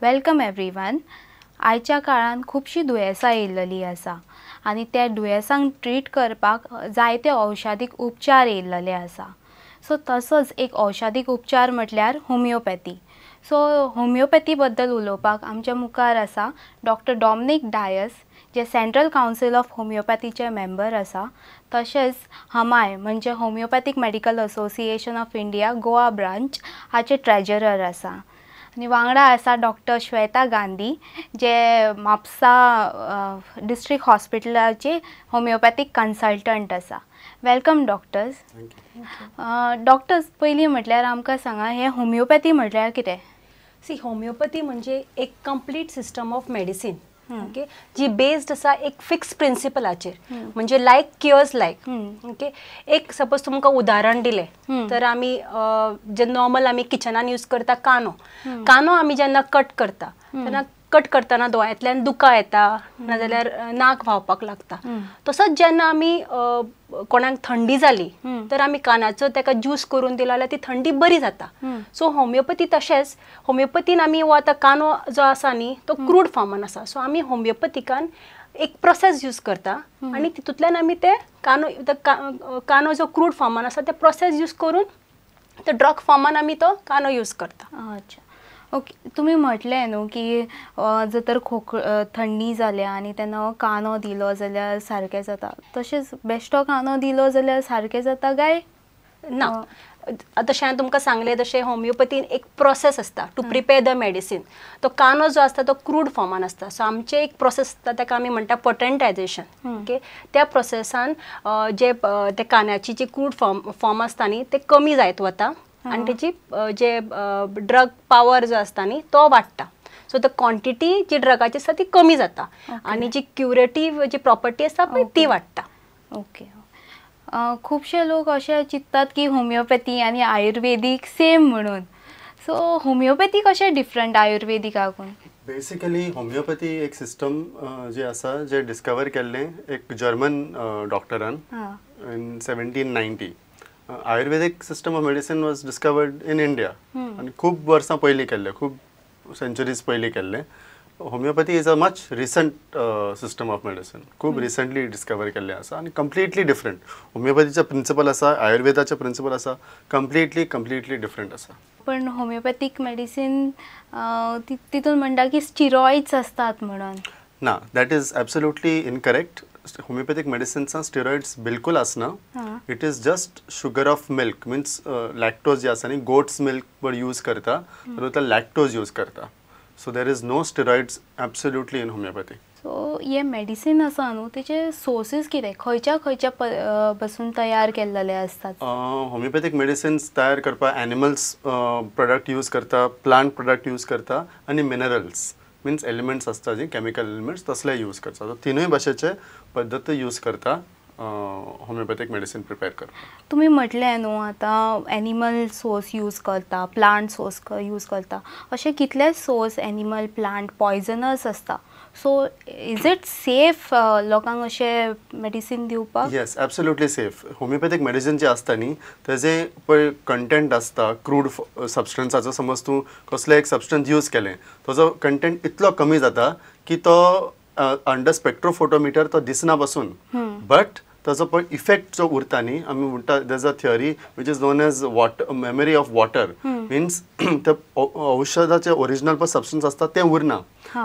Welcome everyone. आयच्या काळान खुबशीं दुयेंसां येयल्लीं आसा आनी त्या दुयेंसांक ट्रीट करपाक जायते औषधीक उपचार येयल्ले आसा. सो तसोच एक औषधीक उपचार म्हटल्यार होमिओपॅथी. सो होमिओपॅथी बद्दल उलोवपाक आमच्या मुखार आसा डॉक्टर डॉमनीक डायस, जे सेंट्रल कावन्सील ऑफ होमिओपॅथीचे मेंबर आसा, तशेंच हमाय म्हणजे Homeopathic Medical Association of India Goa branch हाचे ट्रेजरर आसा. आनी वांगडा आसा डॉक्टर श्वेता गांधी, जे म्हापसा डिस्ट्रिक्ट हॉस्पिटलाचे होमिओपॅथीक कन्सल्टंट आसा. Welcome doctors. Doctors, पयलीं म्हटल्यार आमकां सांगा, हें होमिओपॅथी म्हटल्यार कितें? सी, होमिओपॅथी म्हणजे एक complete system of medicine, okay, ji based आसा एक फिक्स प्रिंसिपलाचेर, म्हणजे लायक क्युअर्स लायक. ओके, एक सपोज तुमकां उदाहरण दिलें तर आमी जे नॉर्मल आमी किचनान यूज करता कानो, कानो आमी जेन्ना कट करता तेन्ना कट करतना दोळ्यांतल्यान दुकां येता, नाजाल्यार नाक व्हांवपाक लागता. तसोच जेन्ना आमी कोणाक थंडी जाली तर आमी कानाचो ताका ज्यूस करून दिलो जाल्यार ती थंडी बरी जाता. सो होमिओपॅथी तशेंच, होमिओपॅथीन आमी हो आतां कानो जो आसा न्ही तो क्रूड फॉर्मान आसा. सो आमी होमिओपॅथिकान एक प्रोसेस यूज करता आनी तितूंतल्यान आमी ते कानो, कानो जो क्रूड फॉर्मान आसा ते प्रोसेस यूज करून ते ड्रग फॉर्मान आमी तो कानो यूज करता. अच्छा, ओके. तुमी म्हटलें न्हू की जर तर खोक थंडी जाल्या आनी तेन्ना कानो दिलो जाल्यार सारकें जाता, तशेंच बेश्टो कानो दिलो जाल्यार सारकें जाता काय ना? तशें हांवें तुमकां सांगलें तशें होमिओपॅथीन एक प्रोसेस आसता टू प्रिपेर the medicine. तो कानो जो आसता तो क्रूड फॉर्मान आसता. सो आमचें एक प्रोसेस आसता ताका आमी म्हणटा पोटंटायजेशन. ओके, त्या प्रोसेसान जे ते कान्याची जी क्रूड फॉर्म आसता न्ही ते कमी जायत वता आनी तेची जे ड्रग पावर जो आसता न्ही तो वाडटा. सो the quantity जी ड्रगाची आसता ती कमी जाता आनी जी क्युरेटीव जी प्रॉपर्टी आसता पळय ती वाडटा. ओके. खुबशे लोक अशे चिंततात की होमिओपॅथी आनी आयुर्वेदीक सेम म्हणून. सो होमिओपॅथी कशें डिफरंट आयुर्वेदिकाकून? बेसिकली होमिओपॅथी एक सिस्टम जी आसा जे डिस्कवर केल्लें एक German डॉक्टरान in 1790. Ayurvedic system of medicine was discovered in India आनी खूब वर्सां पयलीं केल्लें, खूब सेंचुरीज पयलीं केल्लें. Homeopathy is a much recent system of medicine, खूब रिसंटली डिस्कवर केल्लें आसा आनी कंप्लिटली डिफरंट. होमिओपॅथीचें प्रिंसिपल आसा, आयुर्वेदाचें प्रिंसिपल आसा, कंप्लिटली डिफरंट आसा. पण होमिओपॅथीक मेडिसीन तितून म्हणटा की स्टिरॉइड्स आसतात म्हणून? ना, that is absolutely incorrect. Homeopathic मेडिसिन्सान steroids बिलकुल आसना. It is just sugar of milk, means lactose जे आसा न्ही, गोट्स मिल्क पण यूज करता तर तो लॅक्टोज यूज करता. So there is no steroids absolutely in homeopathy. So हे मेडिसीन आसा न्हू तेचे सोर्सीस कितें, खंयच्या खंयच्या बसून तयार केल्ले आसतात? होमिओपॅथीक मेडिसिन्स तयार करपाक एनिमल्स प्रोडक्ट यूज करता, प्लांट प्रोडक्ट यूज करता आनी मिनरल्स मिन्स एलिमेंट्स आसता जी केमिकल एलिमेंट्स तसले यूज करता. सो तिनूय भाशेचे पद्दत यूज करता होमिओपॅथीक मेडिसीन प्रिपेर करपाक. तुमी म्हटलें न्हू आतां एनिमल सोर्स यूज करता, प्लांट सोर्स यूज करता, अशे कितले सोर्स एनिमल प्लांट पॉयजनस आसता. सो is it safe लोकांक अशें मेडिसीन दिवपाक? Yes, absolutely safe. Homeopathic medicine जे आसता न्ही तेजे पळय कंटेंट आसता क्रूड सबस्टन्साचो. समज तूं कसलें एक सबस्टन्स यूज केलें, ताजो कंटेंट इतलो कमी जाता की तो अंडर स्पेक्ट्रोफोटोमिटर तो दिसना पसून, बट ताजो पळय इफेक्ट जो उरता न्ही, आमी म्हणटा there is a theory which is known as water memory of water. Means ते औषधाचे ओरिजिनल पळय सबस्टन्स आसता तें उरना,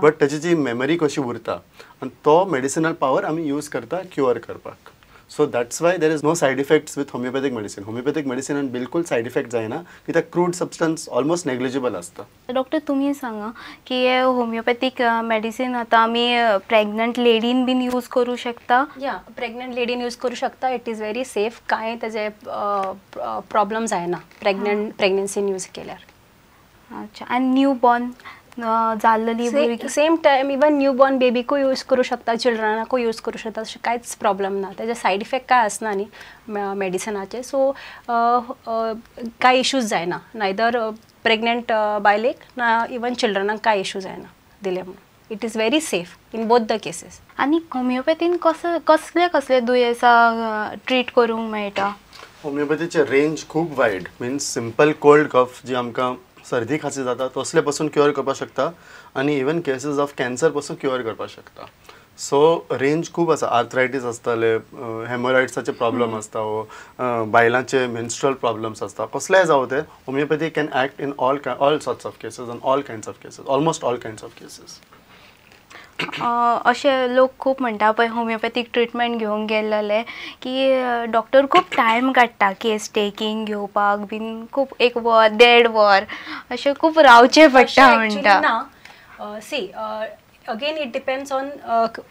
बट ताची जी मेमरी कशी उरता आनी तो मेडिसिनल पावर आमी यूज करता क्युअर करपाक. So that's why there is no side effects with homeopathic medicine. Homeopathic मेडिसिनान बिलकुल सायड इफेक्ट जायना कित्याक क्रूड सबस्टन्स ऑलमोस्ट नेग्लिजिबल आसता. डॉक्टर, तुमी सांगा की होमिओपॅथीक मेडिसीन आतां आमी प्रेग्नंट लेडीन बीन यूज करूं शकता? या, प्रेग्नंट लेडीन यूज करूं शकता. It is very safe, कांय तेजे प्रॉब्लम जायना प्रेग्नन्सीन यूज केल्यार. अच्छा, आनी न्यू बॉर्न जाल्लेली भुरगीं? Same time even new born बेबीकूय यूज करूं शकता, चिल्ड्रनाकूय यूज करूं शकता, अशें कांयच प्रॉब्लम ना. तेजे सायड इफेक्ट कांय आसना न्ही मेडिसिनाचे. सो कांय इश्यूज जायना, नायदर प्रेग्नंट बायलेक ना इवन चिल्ड्रनाक कांय इश्यू जायना दिले म्हणून. It is very safe in both the cases. आनी होमिओपॅथीन कसले कसले दुयेंसां ट्रीट करूंक मेळटा? होमिओपॅथीचे रेंज खूब wide. Means simple cold cough जी आमकां सर्दी खांसी जाता तसले पसून क्युअर करपाक शकता आनी इवन केसीस ऑफ कॅन्सर पसून क्युअर करपाक शकता. सो रेंज खूब आसा. आर्थरायटीस आसताले, हेमोरायड्साचे प्रॉब्लम आसता वो बायलांचे मेन्स्ट्रुअल प्रॉब्लम्स आसता, कसलेय जावं ते homeopathy can act in all sorts of cases and all kinds of cases, almost all kinds of cases. अशे लोक खूब म्हणटा पळय होमिओपॅथीक ट्रिटमेंट घेवंक गेल्ले की डॉक्टर खूब टायम काडटा केस टेकींग घेवपाक बीन, खूब एक वर देड वर अशें खूब रावचें पडटा म्हणटा. ना, see again it depends on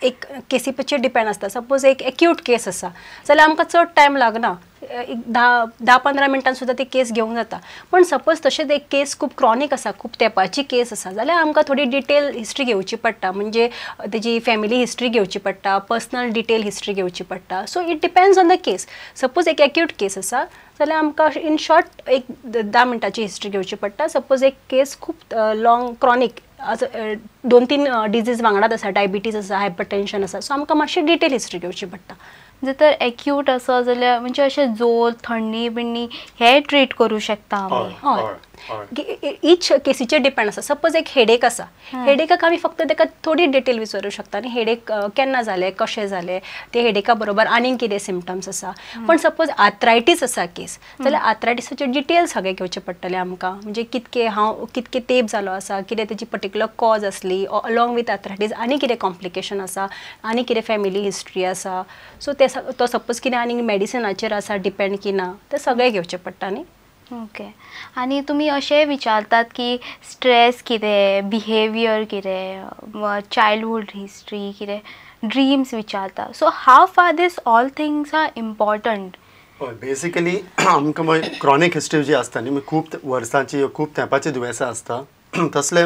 एक केसीचेर डिपेंड आसता. सपोज एक एक्यूट केस आसा जाल्यार आमकां चड टायम लागना, एक 10-15 मिनटां सुद्दां ती केस घेवंक जाता. पण सपोज तशेंच एक केस खूब क्रॉनीक आसा, खूब तेंपाची केस आसा जाल्यार आमकां थोडी डिटेल हिस्ट्री घेवची पडटा, म्हणजे तेजी फॅमिली हिस्ट्री घेवची पडटा, पर्सनल डिटेल हिस्ट्री घेवची पडटा. So it depends on the case. Suppose एक एक्यूट केस आसा जाल्यार आमकां इन शॉर्ट एक 10 मिनटांची हिस्ट्री घेवची पडटा. सपोज एक केस खूब लॉंग क्रॉनीक 2-3 डिजीज वांगडाच आसा, डायबिटीज आसा, हायपरटेन्शन आसा, सो आमकां मातशी डिटेल हिस्ट्री घेवची पडटा. जर तर एक्यूट आसा जाल्यार म्हणजे अशें जोर थंडी बिंडी हे ट्रीट करूं शकता आमी. हय, इच केसीचेर डिपेंड आसा. सपोज एक हेडेक आसा, हेडेकाक आमी फक्त ताका थोडी डिटेल विचारूं शकता आनी हेडेक केन्ना जालें, कशें जालें, ते हेडेका बरोबर आनीक कितें सिमटम्स आसा. पण सपोज आर्थरायटीस आसा केस जाल्यार आर्थरायटीसाचे डिटेल सगळे घेवचे पडटले आमकां, म्हणजे कितके हांव कितके तेंप जालो आसा, कितें तेजी पर्टिक्युलर कॉज आसली, अलॉंग विथ आर्थरायटीस आनी कितें कॉम्प्लिकेशन आसा, आनी कितें फॅमिली हिस्ट्री आसा. सो ते तो सपोज कितें आनी मेडिसिनाचेर आसा डिपेंड की ना, ते सगळें घेवचें पडटा न्ही. ओके, आनी तुमी अशें विचारतात की स्ट्रेस कितें, बिहेवियर कितें, चायल्डहूड हिस्ट्री कितें, ड्रीम्स विचारता. So how far this all things are important? हय, बेसिकली आमकां मागीर क्रॉनीक हिस्ट्री जी आसता न्ही, खूब वर्सांची खूब तेंपाची दुयेंसां आसता तसले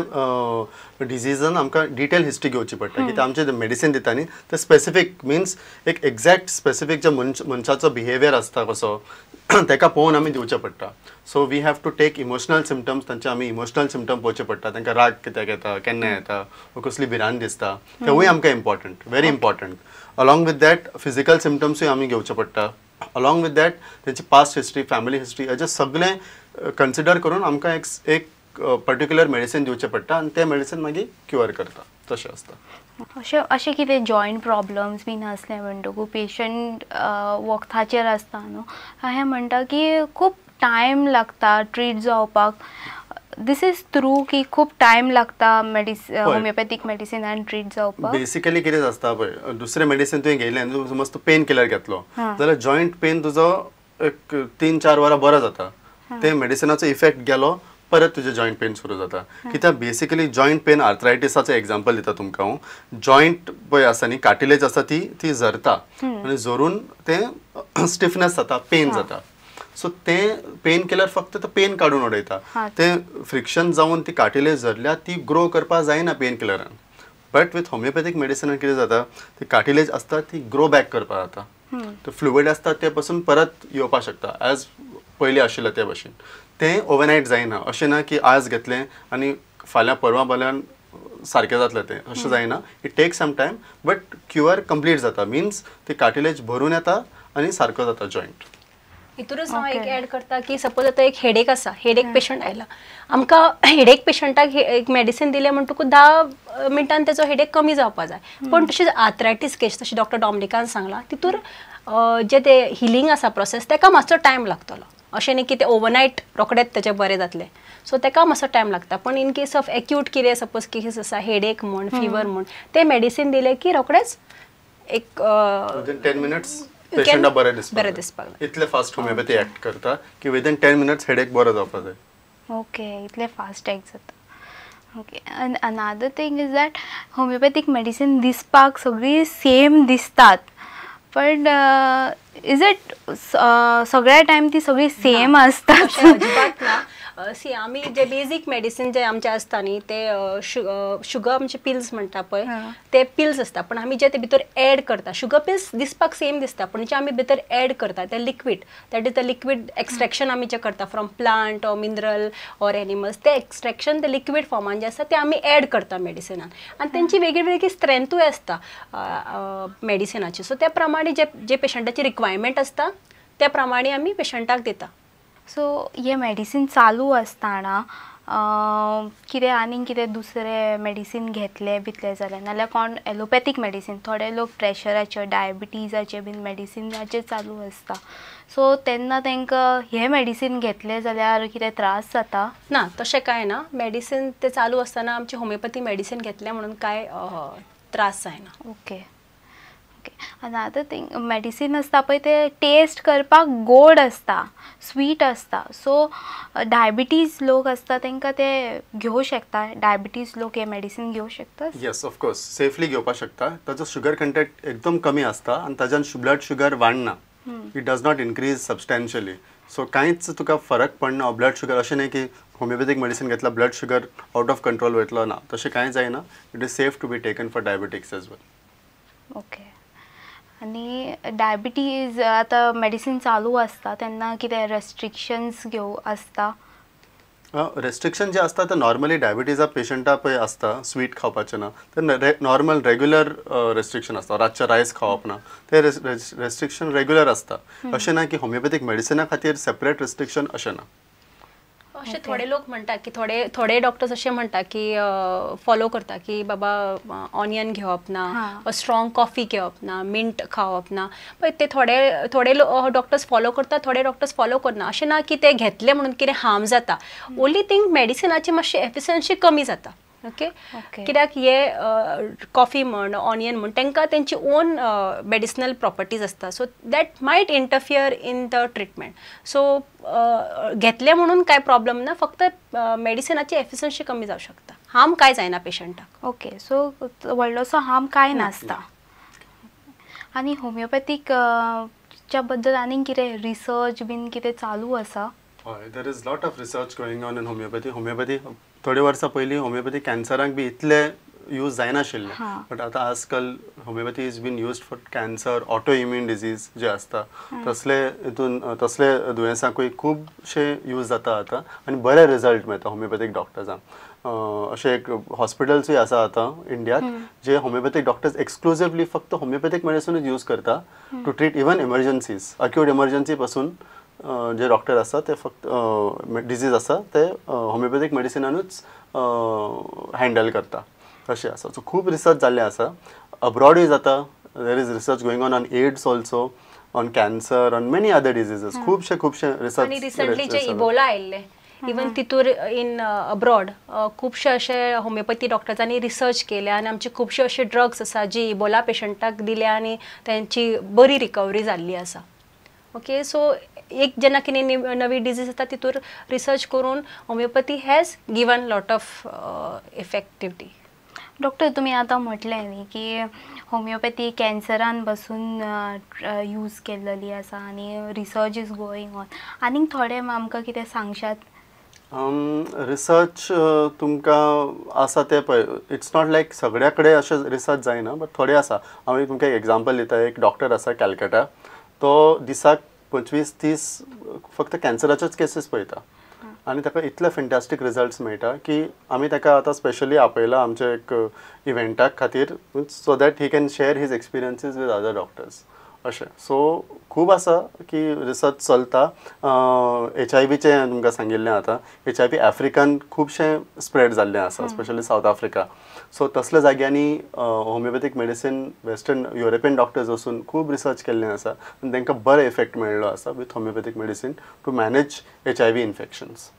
डिजीजान आमकां डिटेल हिस्ट्री घेवची पडटा. कित्याक आमचें मेडिसीन दिता न्ही ते स्पेसिफीक मिन्स एक एग्जॅक्ट स्पेसिफीक जे मनशाचो बिहेवियर आसता कसो ताका पळोवन आमी दिवचें पडटा. So we have to take emotional symptoms, तांचे आमी इमोशनल सिमटम पळोवचे पडटा, तांकां राग कित्याक येता, केन्ना येता, कसली भिरांत दिसता, तेवूय आमकां important, very important. Along with that physical सिमटम्सूय आमी घेवचे पडटा. अलॉंग विथ that तेंची पास्ट हिस्ट्री, फॅमिली हिस्ट्री, हेजें सगळें कन्सिडर करून आमकां एक पर्टिक्युलर मेडिसीन दिवचें पडटा आनी तें मेडिसीन मागीर क्युअर करता, तशें आसता. अशें अशें कितें जॉयंट प्रॉब्लम्स बीन आसले म्हणटकूच पेशंट वखदाचेर आसता न्हू, हें म्हणटा की खूब टायम लागता ट्रीट जावपाक. This is true की खूब टायम लागता होमिओपॅथीक मेडिसिनान ट्रीट जावपाक? बेसिकली कितें आसता पळय, दुसरें मेडिसीन तुवें घेयलें आनी तूं समज तूं पेन किलर घेतलो जाल्यार जॉयंट पेन तुजो एक 3-4 वरां बरो जाता, ते मेडिसिनाचो इफेक्ट गेलो परत तुजें जॉयंट पेन सुरू जाता. कित्याक बेसिकली जॉयंट पेन आर्थरायटिसाचें एग्जाम्पल दिता तुमकां हांव. जॉयंट पळय आसा न्ही, कार्टिलेज आसा ती झरता आनी झरून तें स्टिफनस जाता, पेन जाता. सो तें पेन किलर फक्त तो पेन काडून उडयता, तें फ्रिक्शन जावन ती कार्टिलेज झरल्या ती ग्रो करपाक जायना पेन किलरान. बट विथ होमिओपॅथीक मेडिसिनान कितें जाता, ती कार्टिलेज आसता ती ग्रो बॅक करपाक जाता, तो फ्लुइड आसता ते पसून परत येवपाक शकता एज पयलीं आशिल्लें ते भशेन. तें ओवरनायट जायना, अशें ना की आज घेतलें आनी फाल्यां परवां फाल्यां सारकें जातलें, तें अशें जायना. It takes some time but cure complete जाता, मिन्स ती कार्टिलेज भरून येता आनी सारको जाता जॉयंट. हितूनच हांव एक एड करता की सपोज आतां एक हेडेक आसा, हेडेक पेशंट आयला, आमकां हेडेक पेशंटाक एक मेडिसीन दिलें म्हणटकूच 10 मिनटान तेजो हेडेक कमी जावपा जाय. पण तशेंच आर्थरायटीस केस तशें डॉक्टर डॉमनिकान सांगलां, तितूर जे ते हिलींग आसा प्रोसेस तेका मातसो टायम लागतलो, अशें न्ही की ते ओवरनायट रोखडेच तेजें बरें जातलें, सो तेका मातसो टायम लागता. पण इन केस ऑफ एक्यूट कितें सपोज केस आसा हेडेक म्हण, फिवर म्हण, ते मेडिसीन दिलें की रोखडेच एक 10 मिनट्स पेशंटाक बरें दिसपाक जाय. इतले फास्ट होमिओपॅथी एक्ट करता की विदीन 10 मिनट्स हेडेक बरो जावपाक जाय. ओके, इतले फास्ट एक्ट जाता. Okay, and another thing is that homeopathic medicine दिसपाक सगळी सेम दिसतात, पण is it सगळ्या टायम ती सगळी सेम आसतात? अजिबात ना. सी, आमी जे बेजीक मेडिसीन जे आमचे आसता न्ही ते शुगर आमचे पिल्स म्हणटा पळय ते पिल्स आसता, पण आमी जे ते भितर एड करता, शुगर पिल्स दिसपाक सेम दिसता पण जे आमी भितर एड करता ते liquid, that is the liquid extraction आमी जे करता from plant or mineral or animals, ते एक्स्ट्रेक्शन ते लिक्वीड फॉर्मान जे आसता ते आमी एड करता मेडिसिनान, आनी तेंची वेगळी वेगळी स्ट्रेंथूय आसता मेडिसिनाची. सो त्या प्रमाणे जे जे पेशंटाची रिक्वायरमेंट आसता त्या प्रमाणे आमी पेशंटाक दिता. सो हे मेडिसीन चालू आसतना कितें आनीक कितें दुसरें मेडिसीन घेतलें बितलें जाल्यार, नाल्यार कोण एलोपॅथीक मेडिसीन, थोडे लोक प्रेशराचे डायबिटीजाचे बीन मेडिसिनाचेर चालू आसता, सो तेन्ना तांकां हें मेडिसीन घेतलें जाल्यार कितें त्रास जाता? ना, तशें कांय ना. मेडिसीन ते चालू आसतना आमची होमिओपॅथी मेडिसीन घेतलें म्हणून कांय त्रास जायना. Okay okay another thing, medicine आसता पळय ते टेस्ट करपाक गोड आसता, स्वीट आसता, सो डायबिटीज लोक आसता तांकां ते घेवं शकता? डायबिटीज लोक हे मेडिसीन घेवं शकता? येस, ऑफकोर्स, सेफली घेवपाक शकता. ताजो शुगर कंटेंट एकदम कमी आसता आनी ताज्यान ब्लड शुगर वाडना. It does not increase substantially. So कांयच तुका फरक पडना ब्लड शुगर. अशें न्ही की होमिओपॅथीक मेडिसीन घेतला blood sugar out of control वयतलो, ना, तशें कांय जायना. It is safe to be taken for diabetics as well. Okay. आनी डायबिटीज आतां मेडिसीन चालू आसता तेन्ना कितें रेस्ट्रिक्शन्स घेवं आसता? रेस्ट्रिक्शन जे आसता ते नॉर्मली डायबिटीजा पेशंटा पळय आसता, स्वीट खावपाचें ना, ते नॉर्मल रेगुलर रेस्ट्रिक्शन आसता. रातचें रायस खावप ना, ते रेस्ट्रिक्शन रेगुलर आसता. अशें ना की होमिओपॅथीक मेडिसिना खातीर सेपरेट रेस्ट्रिक्शन, अशें ना. अशें थोडे लोक म्हणटा की थोडे थोडे डॉक्टर्स अशें म्हणटा की फॉलो करता की बाबा ऑनियन घेवप ना, स्ट्रॉंग कॉफी घेवप ना, मिंट खावप ना. पळय ते थोडे थोडे डॉक्टर्स फॉलो करता, थोडे डॉक्टर्स फॉलो करना. अशें ना की ते घेतले म्हणून कितें हार्म जाता. ओनली थिंग मेडिसिनाची मातशी एफिशियन्सी कमी जाता. ओके, कित्याक हे कॉफी म्हण, ऑनियन म्हण, तांकां तेंची ओन मेडिसिनल प्रॉपर्टीज आसता, so that might interfere in the treatment. So घेतले म्हणून कांय प्रॉब्लम ना, फक्त मेडिसिनाची एफिशियन्सी कमी जावं शकता, हार्म कांय जायना पेशंटाक. ओके, सो व्हडलोसो हार्म कांय नासता. आनी होमिओपॅथीक च्या बद्दल आनीक कितें रिसर्च बीन कितें चालू आसा? हय, there is lot of research going on in homeopathy. Homeopathy थोडे वर्सां पयलीं होमिओपॅथी कॅन्सराक बी इतले यूज जायनाशिल्लें, बट आतां आजकाल homeopathy is been used for cancer, auto immune disease जे आसता तसले हितून, तसले दुयेंसांकूय खुबशे यूज जाता आतां आनी बरे रिजल्ट मेळटा होमिओपॅथीक डॉक्टर्सांक. अशें एक हॉस्पिटल्सूय आसा आतां इंडियाक जे होमिओपॅथीक डॉक्टर्स एक्सक्लुजिवली फक्त होमिओपॅथीक मेडिसिनूच यूज करता to treat even emergencies, acute emergency पासून जे डॉक्टर आसा ते फक्त डिजीज आसा ते होमिओपॅथीक मेडिसिनानूच हँडल करता, तशें आसा. सो खूब रिसर्च जाल्लें आसा, अब्रॉडूय जाता. There is research going on on AIDS also, on cancer, on many other diseases. खुबशे खुबशे रिसर्च. आनी रिसंटली जे इबोला आयिल्ले, इवन तितूर इन अब्रॉड खुबशे अशे होमिओपॅथी डॉक्टर्सांनी रिसर्च केल्या आनी आमचे खुबशे अशे ड्रग्स आसा जी इबोला पेशंटाक दिल्या आनी तेंची बरी रिकवरी जाल्ली आसा. ओके, सो एक जेन्ना कितें नवी डिजीज येता तितूर रिसर्च करून homeopathy has given lot of effectivity. Doctor, तुमी आतां म्हटलें न्ही की होमिओपॅथी कॅन्सरान बसून यूज केल्ली आसा आनी रिसर्च is going on, आनीक थोडे आमकां कितें सांगशात? रिसर्च तुमकां आसा ते पळय, it's not लायक सगळ्या कडेन अशें रिसर्च जायना, बट थोडे आसा. हांव एक तुमकां एक एग्जाम्पल दिता. एक डॉक्टर आसा कॅलकटा, तो दिसाक 25-30 फक्त कॅन्सराचेच केसीस पळयता आनी ताका इतले फॅन्टास्टीक रिजल्ट्स मेळटा की आमी ताका आतां स्पेशली आपयला आमच्या एक इव्हेंटाक खातीर, so that he can share his experiences with other doctors. अशें सो खूब आसा की रिसर्च चलता. HIV चें तुमकां सांगिल्लें आतां, HIV African खुबशें स्प्रेड जाल्लें आसा, स्पेशली सावथ आफ्रिका. सो तसल्या जाग्यांनी homeopathic medicine western European doctors वचून खूब रिसर्च केल्लें आसा आनी तांकां बरो इफेक्ट मेळ्ळो आसा with homeopathic medicine to manage HIV infections.